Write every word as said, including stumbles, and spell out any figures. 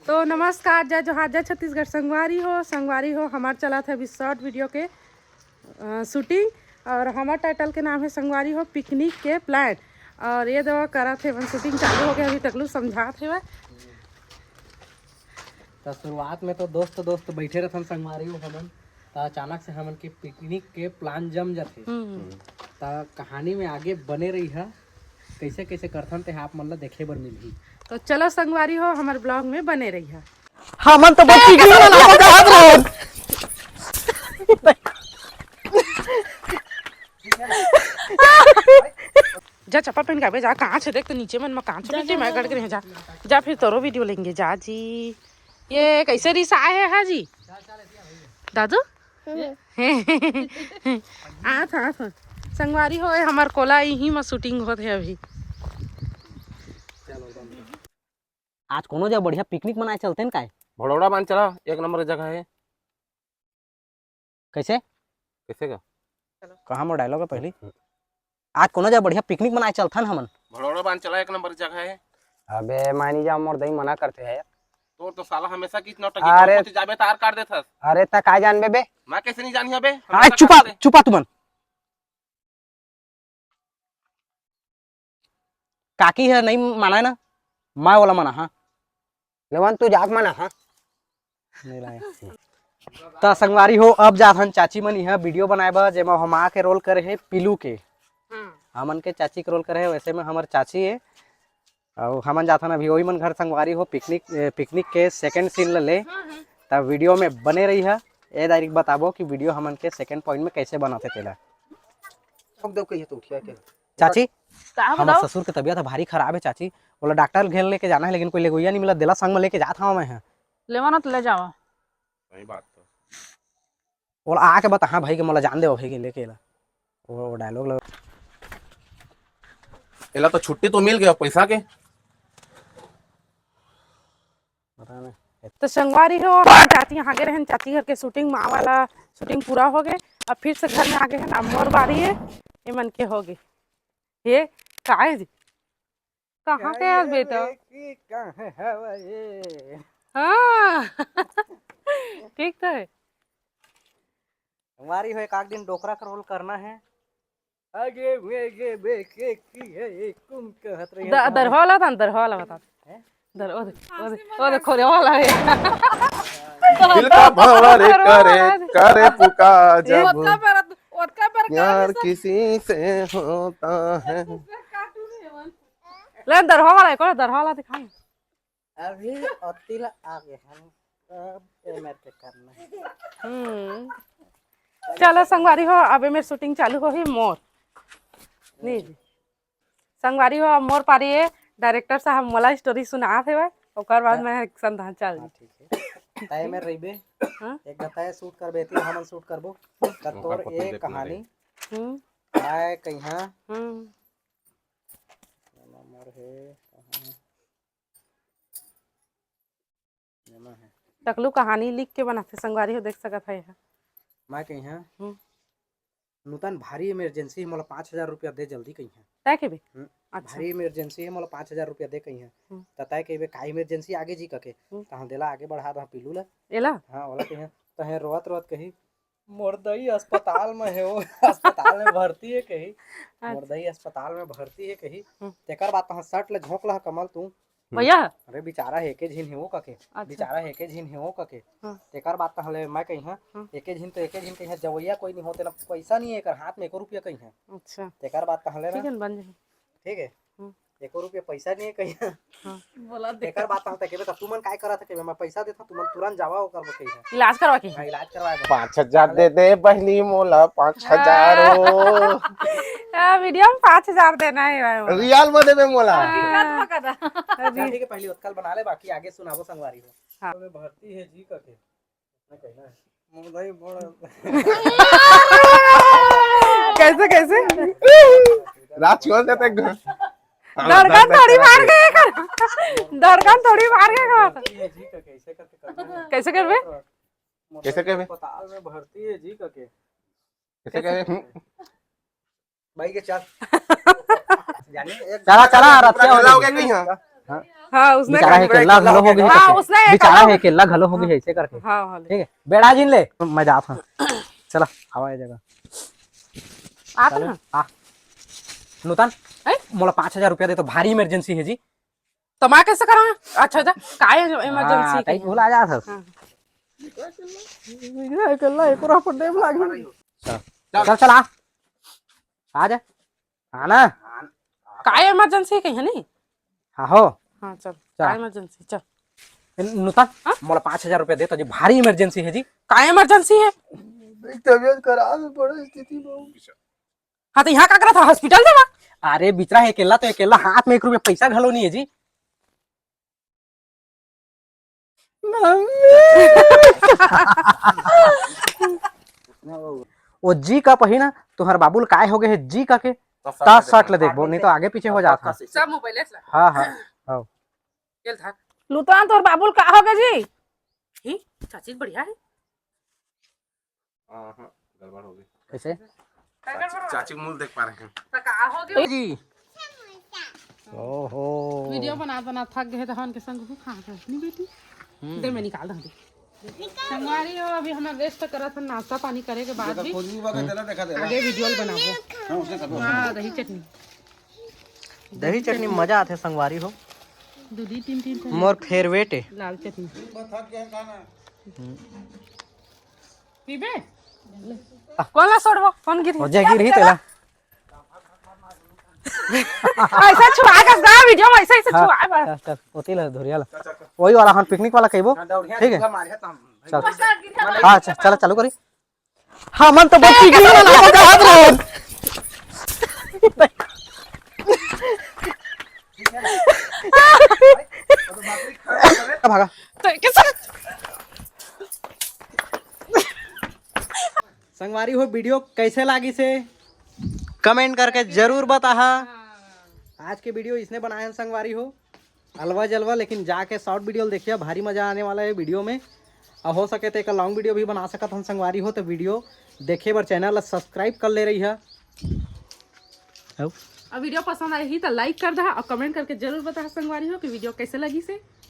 तो नमस्कार, जय जोहार, जय छत्तीसगढ़। संगवारी हो, संगवारी हो, हमार चलत हे अभी शॉर्ट वीडियो के अ, शूटिंग, और हमार टाइटल के नाम हे संगवारी हो पिकनिक के प्लान। और ये दवा करत हे, मन शूटिंग चालू हो गया, अभी टकलू समझात हे। तो शुरुआत में तो दोस्त दोस्त बैठे रहथन संगवारी हो हमन, तो अचानक से हमन के पिकनिक के प्लान जम जाथे। हम्म। तो कहानी में आगे बने रही है, कैसे कैसे करथन ते आप मन ला देखे बर मिलही। तो चलो संगवारी हो, हमारे ब्लॉग में बने रही है। हमन तो बस पिकनिक मनावत जात रहन। जा चप्पल पहन के आबे, जा, कांच हे, देख तो नीचे मन में कांच हे, जा, नीचे जा, मैं जा। गड़ के रहे, जा। जा, फिर तोरो वीडियो लेंगे, जा जी। ये कैसे रिस आए है, हाँ जी? दादू? आत, आत। संगवारी हो, हमार कोला इही में शूटिंग होत है अभी। आज कोनो जगह बढ़िया पिकनिक मनाए चलते न काय? भड़ोड़ा बांध चला, एक नंबर जगह है। कैसे? कैसे का? कहाँ मोर डायलॉग है पहली? आज कोनो जगह बढ़िया पिकनिक मनाए चलथन हमन। भड़ोड़ा बांध चला, एक नंबर जगह है। अबे मानी जा, मोर दई मना करते है। तोर तो साला हमेशा की नौटंकी अरे। करत होथे, जाबे तार काट देथस। अरे त का जानबे बे? मैं कैसे नहीं जानी हबे? आज हमेशा चुपा, करत हे। चुपा तुमन। काकी ह नहीं माना है ना, मैं वाला मना, हाँ। लेवन तू जाग मना, हाँ। नहीं लाया। त संगवारी हो, अब जात हन चाची मन इहाँ वीडियो बनाए बर, जेमा हम माँ के रोल करे हे पीलू के। हम्म। हमन के चाची के रोल करे हे, वैसे में हमर चाची हे। अउ हमन जात हन अभी ओही मन घर संगवारी हो पिकनिक, ए, पिकनिक के सेकंड सीन ल ले। हम्म, हम्म। त वीडियो में बने रही है, ए डायरेक्ट बताबो कि वीडियो हमन के सेकंड पॉइंट में कैसे बनाथे तेला। ठोक दो कहिए तो उठिया के। चाची, का हमर बताओ? ससुर के तबीयत ह भारी खराब हे चाची, ओला डॉक्टर घेर लेके जाना हे, लेकिन कोई लेगोइया नहीं मिला, देला संग में लेके जात हवा मैं ह। लेवा ना तो ले जावा। सही बात तो। ओला आके बता, हाँ भाई के मोला जान दे भाई के लेके ला। वो, वो डायलॉग लगा। एला तो छुट्टी तो मिल गया पैसा के। पता नहीं। तो संगवारी हो, हम चाची यहाँ गे रहन, चाची घर के शूटिंग, माँ वाला शूटिंग पूरा हो गए। अब फिर से घर में आ गए हैं, अब मोर बारी है, ये मन के हो गए। ये काय जी? कहाँ के आज बेटा? कि कहाँ हवा ये? हाँ। ठीक तो है। हमारी हो एक आध दिन डोकरा का रोल करना है। आगे वेगे बेके की है, कुम कहत रही द-, है। दरहोला था, दरहोला बता। हैं? दर-, ओ दे, ओ दे, ओ दे, खोरे वाला है। दिल का भंवर करे, करे पुकार जब ओतका पर, ओतका पर यार किसी से होता है। ले दरहोला है, कोनो दरहोला दिखाई। अभी अतिल आ गए हम, अब एमर के करना है। हम्म। चलो संगवारी हो, अब एमर शूटिंग चालू होही मोर। नहीं जी। संगवारी हो, अब मोर पारी है, डायरेक्टर साहब मोला स्टोरी सुनात हेवय, ओकर बाद हाँ। मैं एक्शन धान चाल हाँ, ठीक है। तय में रहिबे, हाँ? एक गताए शूट करबे, एती हमन शूट करबो, त ओकर तोर पत्नी एक देखना कहानी, रही। हम्म। आए कहिया, हम्म। नंबर है, कहाँ है? एमा है। टकलू कहानी लिख के बनाथे, संगवारी हो देख सकत है यहाँ। मैं कही हाँ, हम्म। नूतन भारी इमरजेंसी है, मोला पाँच हजार रुपया दे जल्दी कही हाँ। तय के बे? हम्म। अच्छा। भारी इमरजेंसी है, मोला पाँच हजार रुपया दे कही हाँ। हम्म। त तय के बे का इमरजेंसी आगे जी कके? हम्म। तहाँ देला आगे बढ़ा दहा पीलू ला। एला? हाँ, ओला कही हाँ। तहे रोवत रोवत कही, मोर दई अस्पताल में है, वो अस्पताल में भर्ती है कही। अच्छा। मोर दई अस्पताल में भर्ती है कही। हम्म। तेकर बाद तहाँ सट ले झोंक ला कमल तू। भैया। अरे बेचारा है, एके झिन है वो कके। अच्छा। बेचारा है, एके झिन है वो कके। हाँ। तेकर बाद तहाँ ले मैं कही हाँ, हाँ। एके झिन तो एके झिन कही हाँ, जवैया कोई नहीं होते ना, पैसा नहीं है एकर हाथ में, एको रुपया कही हाँ। अच्छा। तेकर बाद तहाँ ले ना। ठीक है, बन जाए। ठीक है। हम्म। एको रुपया पैसा नहीं है कही हाँ। हाँ। बोला दे। एकर बाद तहाँ तक केबे त तुमन काय करत है केबे, मैं पैसा देता, तुमन तुरंत जावा ओकर बर कही हाँ। इलाज करवा के। हाँ, इलाज करवाए बर। पाँच हजार दे दे बहनी मोला, पाँच हजार ओ। हाँ, वीडियो में पाँच हजार देना है भाई मोला। रियल में देबे मोला। हाँ। हकीकत में कदा। अरे। ठीक है, पहली ओतकल बना ले, बाकी आगे सुनाबो संगवारी हो। हाँ। में भर्ती है जी कके। मैं कहना है। मोर दई बड़। कैसे, कैसे? रात छोड़ देते घर। धड़कन थोड़ी मार के कर। धड़कन थोड़ी मार के कर। भर्ती है जी कके, ऐसे करके करना है। कैसे करबे? कैसे करबे? अस्पताल में भर्ती है जी कके। कैसे करबे? भाई के चल। जाने एक चला, चला, रतिया हो गया। नहीं हाँ। हाँ। हाँ, उसने बेचारा कहा हे, अकेला घलो हो गे हे हाँ, करके। उसने ये बेचारा कहा हे, अकेला घलो हो गे हे, ऐसे करके। हाँ, हाँ, ले। ठीक है, बेड़ा जिन ले, मैं जात हूँ। चला, आवा ये जगह। आत चला, ना। आ। नूतन, हैं? मोला पाँच हजार रुपया दे तो, भारी इमरजेंसी हे जी। तो मैं कैसे करा? अच्छा, अच्छा, काय इमरजेंसी हाँ, के? तई भुला जात हस। हाँ। ये अकेला एको राह पर टेम लागे। चल, चल, चल, आ। आ जा। हाँ ना? काय इमरजेंसी कहीं है नहीं? हाँ हो। हाँ, चल, चल। काय इमरजेंसी, चल। ए, नूतन, हाँ? मोला पाँच हजार रुपया दे तो जी, भारी इमरजेंसी है जी। काय इमरजेंसी है? तबीयत खराब है, बड़ा स्थिति में हूँ। हाँ, तो यहाँ का करत हा? हॉस्पिटल जावा। अरे, बिचरा हे अकेला तो अकेला, हाथ में एक रुपया पैसा घलो नहीं है जी। ओ जी का पही ना, तुहर बाबू ल काय हो गे हे जी का के? ता शर्ट ले देखबो, नहीं तो आगे पीछे हो जात हे। सब मोबाइल ले। हाँ, हाँ, हाँ। चल था। लुतवान, तोर बाबू ल का हो गे जी? ही, चाची बढ़िया है। हाँ, हाँ, गड़बड़ हो गई। कैसे? चाची, चाची मुंह देख पा रहे हैं। तो का हो गया? जी। ओहो। वीडियो बना बना थक गए, तो हमन के संग वो खा गए, नहीं बेटी? हम्म। दे, मैं निकाल दूँ, दे। संगवारी हो, अभी हमन रेस्ट करत हन, नाश्ता पानी करे के बाद भी देखा, देखा, देखा। आगे वीडियो बनाबो। हाँ, उसने कर दो। हाँ, दही चटनी। दही चटनी मजा आथे संगवारी हो। दू दी तीन तीन ठन मोर फेवरेट है। लाल चटनी। पीबे? कौन ला सोड़बो? कौन गिरी? हो जा, गिरही तेला। ऐसा छुआ के गा वीडियो में, ऐसा, ऐसा हाँ, छुआ बस। चल, चल, ओती ला, धुरिया ला। वही वाला, हम पिकनिक वाला कहिबो। ठीक है? चल। हाँ, अच्छा, चला, चालू करी। हमन तो बस पिकनिक वाला जात रहन। भागा। तो कैसे? संगवारी हो, वीडियो कैसे लागिस हे, कमेंट करके जरूर बताहा। आज के वीडियो इसने बनाए हन संगवारी हो, अलवा जलवा, लेकिन जाके शॉर्ट वीडियो ल देखिया, भारी मजा आने वाला है वीडियो में। और हो सके तो एक लॉन्ग वीडियो भी बना सकत हन संगवारी हो, तो वीडियो देखे बर चैनल ला सब्सक्राइब कर ले रही है। अब वीडियो पसंद आई ही तो लाइक कर दहा और कमेंट करके जरूर बताहा संगवारी हो कि वीडियो कैसे लगिस हे।